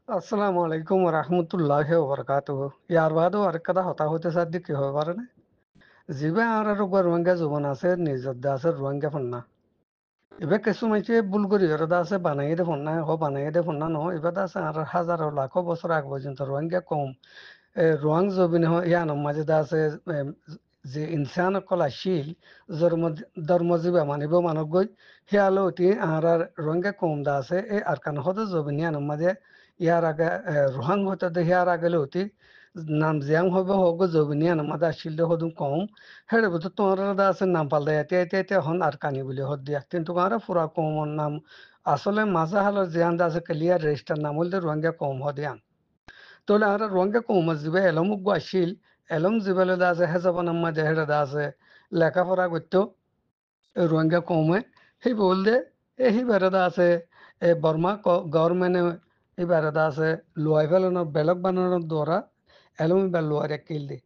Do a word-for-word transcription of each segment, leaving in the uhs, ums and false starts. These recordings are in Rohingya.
Assalamu alaikum warahmatulláhi wabarakátuhu. Yar baade arekkán hotá hoitó saidde ki hoibar né? Ziba añárar uggwá Ruáingga zuban asé, nizor de asé Ruáingga fonná. Iba kessú maincé búl gorí ore de asé banaiyé de fonná, hó banaiyé de fonná no, iba de asé añárar házaro lakó bosór age foijjonto Ruáingga koum, e, Ruáing zobin hó, yíanor maze de asé, e, ze insán ókkol accíl, zormo-, dormo ziba manibó manóggoi, híyalóti añárar Ruáingga koum de asé, e Arkan hóde zobin yíanor maze, yar age, e, Ruáing hoito de híyar age lóti, nam ziyán hoibó hóggo zobin yíanor maze accíl de hódun koum, héçe bútottu añárar de asé nam faldai aite aite aite ehón Arkani buli hódde. Kintu añárar fura koumor nam asóle mazá hálor ziyán de asé keliyar rejistar nam óilde Ruáingga koum hóde yían. Tóile añárar Ruáingga koumor ziba elóm uggwá accíl, elóm ziba loi de asé hé zobanor maze héçe de asé lekáfora goittó, e Ruáingga koume, híba óilde, e híbare de asé, e Borma ko-, government e híbare de asé luwai felonor, belok bananor duara elóm íba luwai rakíl de.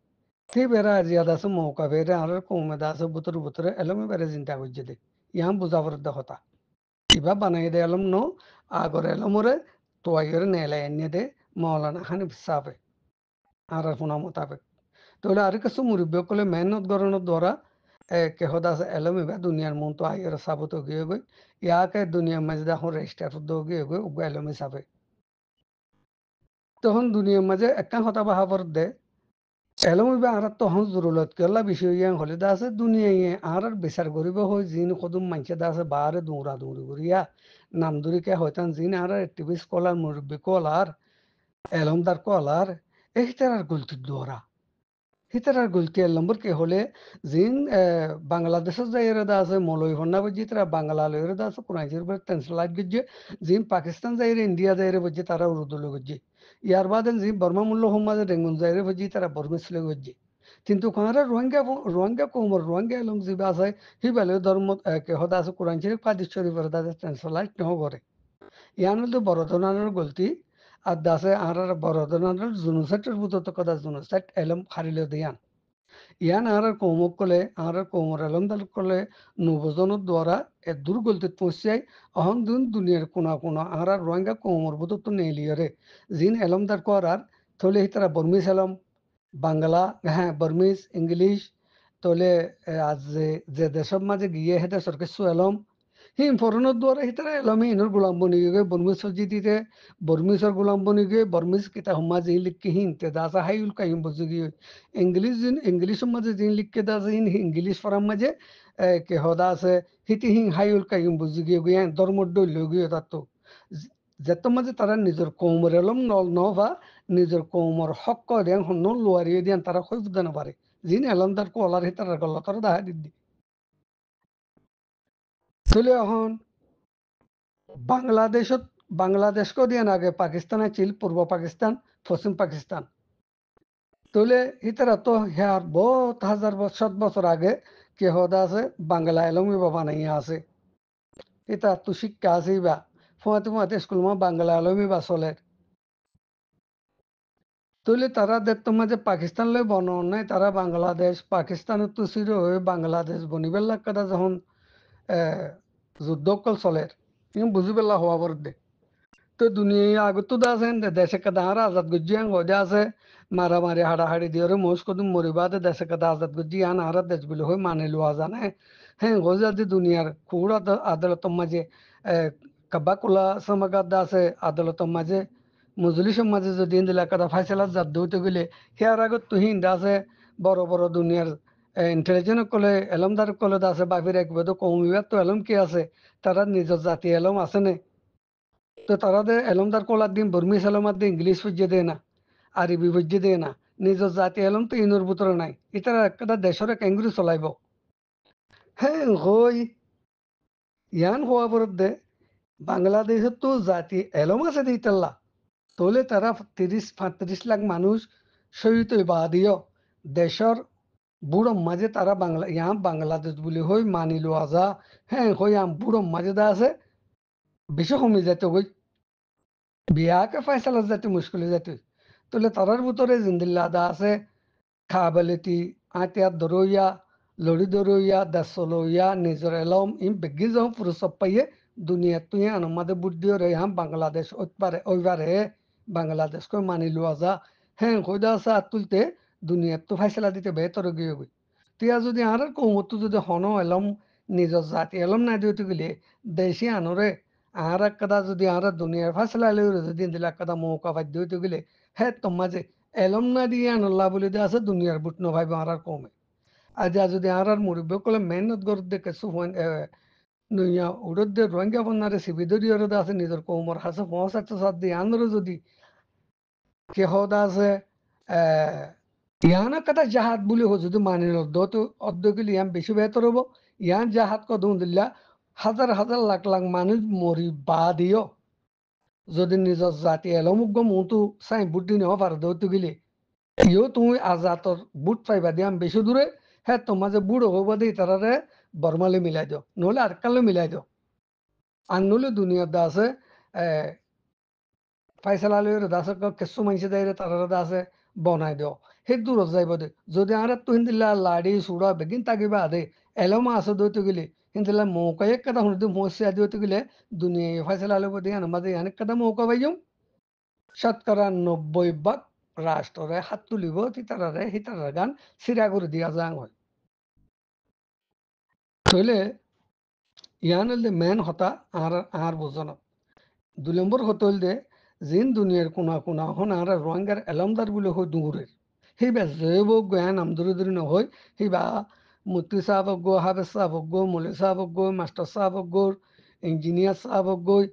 Híbare aijja de asé mouka fere añárar koume de asé bútore bútore elóm íbare zinda goijjé de. Yían buza foredde hotá. Iba banaiyé de elóm no, agor elómore tuaiyóre neelai ainné de Moulana Hanif sábe. Añárar funa mutabek. Tóile aró kessú murubbi ókkole mehénnot gorónor duara, e, ki hóde asé elóm iba duniyar muúntu aiyóre sabut ói giyói goi. Yáke duniyar maze de ehón rejistar fudda ói giyói goi, uggwá elóm hísabe. Tohón duniyar maze ekkán hotá báfa foredde, elóm iba añárattú ehón zorurot kiyólla beci óiye hoilé de asé, duniyaiye añárar bisar goríbo hoi, ziín hodún maincé de asé baáre duñra duñri goríya, nam dóri ke hoitán, ziín añárar activist ókkol ar, murubbi ókkol ar, elómdar ókkol ar, e hítarar goltir duara. Hítarar golti ek lombor ki hoilé, ziín, e, Bangladecót zaiyóre de asé moulovi fonná foijjé, ítara Bangla loiyóre de asé Kuran Córifor translate goijjé, ziín Pakistan zaiyóre, India zaiyóre foijjé, tará Urdu loi foijjé. Yar baade ziín Borma muúluk or maze Rengun zaiyóre foijjé, tará Bormis loi foijjé. Kintu añárar Ruáingga fo-, Ruáingga koumor Ruáingga elóm ziba asé, híba loi dormo, e, ki hóde asé Kuran Córif, Hadis Córifor de asé translate no goré. Yían óilde boro dóronor golti, ar de asé añárar boro dóronor genocide or bútottu hoda genocide elóm hári loi de yían. Yían añárar koum ókkole, añárar koumor elómdar ókkole no buzónor duara eddur goltit foóñsai, ehón din duniyar kuna kuna añárar Ruáingga koumor bútottu neeliyóre, ziín elómdar ókkol ar, tóile hítara Bormis elóm, Bangla, hé, Bormis, Ingilic, tóile, e, ar ze, ze decór maze giyé hé decór kessú elóm, híin foronor duara hítara elóm híinor gulam boni giyói, Bormis foijjé de, Bormisor gulam boni giyói, Bormis kitab or maze ziín likké híin te de asé Hayyul Kayyum buzí giyói. Ingilic ziín, Ingilicor maze ziín likké de asé híin, Ingilic forar maze, e, ki hóde asé, híte híin Hayyul Kayyum buzí giyói, yían dormor dóil ói giyói tattú. Zettót maze tará nizor koumor elóm no, no fa, nizor koumor hók de yían honnúa luwai de yían tará hoi fudda no fare. Ziín elómdar ókkol ar hítarar gollotóre dahái didde. Tóile ehón Bangladecót, Bangladec hoó de yían age Pakistan accíl, Purbo Pakistan, Foccím Pakistan. Tóile hítara tó híyar boóut házar bo-, cót bosór age ki hóde asé Bangla elóm iba banaiya asé. Hítarattú cíkka asé iba. Fúañti fúañti iskul ma Bangla elóm iba soler. Tóile tará dettót maze Pakistan loi bonon nái, tará Bangladec, Pakistanottú siró ói Bangladec bonibálla ekkán de zehón, e, zuddó ókkol soler. Iín buzíbálla hoó foredde. Tói duniyai agottú de asé, de-, dec ekkán de añára azad goijjí, en hoó de asé, maramari haçahaçi diyóre moóic hodún mori baade dec ekkán de azad goijjí, yián añára dec buli hoi mani luwa za né. Hé, hoó zadi duniyar kuúr ad-, adalotor maze, e, Kabbakula Samagat de asé, adalotor maze, mozolícor maze zodi endilla ekkán de fáisala zadde óito gele, híyar agottú híin de asé, boro boro duniyar, e, intelijens ókkole, elómdar ókkole de asé, báfi rakíbo de koum ibáttu elóm ki asé, tará nizor zati elóm asé né? Toi tará de elómdar ókkol ar din Bormís elóm ar din Ingilíc foijjé dé na, Arobi foijjé dé na, nizor zati elóm toi inor bútore nái. Ítara ekkán decóre keéngori solaibó? Hé, hoi, yián hoó foredde, Bangladecóttu zati elóm asé dé ítalla. Tóile tará tiríc, fañtiríc lak manúic cóhid ói baade yó decór búçor maze tará Bangla-, yián Bangladec buli hoi mani luwa za, hé, hoi yián búçor maze de asé, beci homi zaito goi. Biyáke fáisala zaito muckil ói zaito. Tóile tarár bútore zendilla de asé, kabeliti, átiyar dóroiya, lori dóroiya, dec soloiya, nizor elóm, iín beggín zehón fursot faiyé, duniyattú yiánor maze bút diyóre yián Bangladec óit fare, ói fare, Bangladec hoi mani luwa za, hén hoói de asé, ar tulte duniyattú fáisala dite beétor ói giyói. Tiya zodi añárar koumottú zodi honó elóm, nizor zati elóm nái de óito gile, dec iyanóre añára ekkán zodi añára duniyar fáisala loiyóre zodi endilla ekkán mouka fai de óito gile, héttor mazé elóm nái de iyanolla buli de asé duniyar bút no faibo añárar koume. Aijja zodi añárar murubbi ókkole mehénnot gorédde kessú fuain, e, noiya uçédde Ruáingga fuainnare sibi dóriyóre de asé nizor koumor hásé foóñsaitóu sádde iyanóre zodi ki hoó de asé, e, iyan ekkán jahad buli hoó zodi mani lodde óito, óito gile iyan beci beétor óibo. Iyan jahad hoó de endilla házar házar lak lak manúic mori baade yó zodi nizor zati elóm uggúa muúntu sáñi bút di no fare de óito gile, iyó tuñí azator bút faiba de iyan beci dure, héttor mazé búço hoiba de ítarare Bormá loi milai do, noóile Arakkán loi milai do. Ar noóile duniyat de asé, e, fáisala loiyóre de asé, kessú maincé zaiyóre tarare de asé bonai do. Hé durot zaibo de. Zodi añárattú héndilla laçi, suça beggín táki baade elóm asé de óito gile, héndilla mouka ekkán honódin foóñsai de óito gile, duniyai fáisala loibo de iyanor mazé iyan ekkán mouka faiyum. Cótkora nobboi bák ractore hát tulibo, ítarare, ítarar gán síra gorí diya zang hoi. Tóile yián óilde meén hotá añár, añár buzónot. Dui lombor hotá óilde, ziín duniyar kuna kuna hon añára Ruáingar elómdar buli hoi duñgurer. Híba ze óuk eggúa, yián nam dóri dóri nohoi, híba muftí sáb óuk, háfes sáb óuk, moulovi sáb óuk, mastor sáb óuk, injiniyar sáb óuk,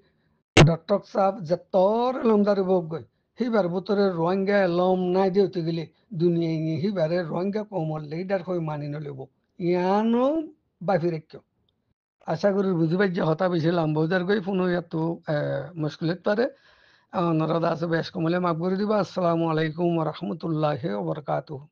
dhokthór sáb, zettór elómdar óuk, híbar bútore Ruáinga elóm nái de óite gile, duniyai híbare Ruáinga koumor lidar hoi mani noloibo. Yiánou báfi raikkó. Acá gorí buzí faijjó, hotá beci lamba ói zargói, fúno yáttu, e, muckil óit fare. Onora de asé bec kom óile maf gorí diba. Assalamu alaikum wa rahmatullahi wa barakatuhu.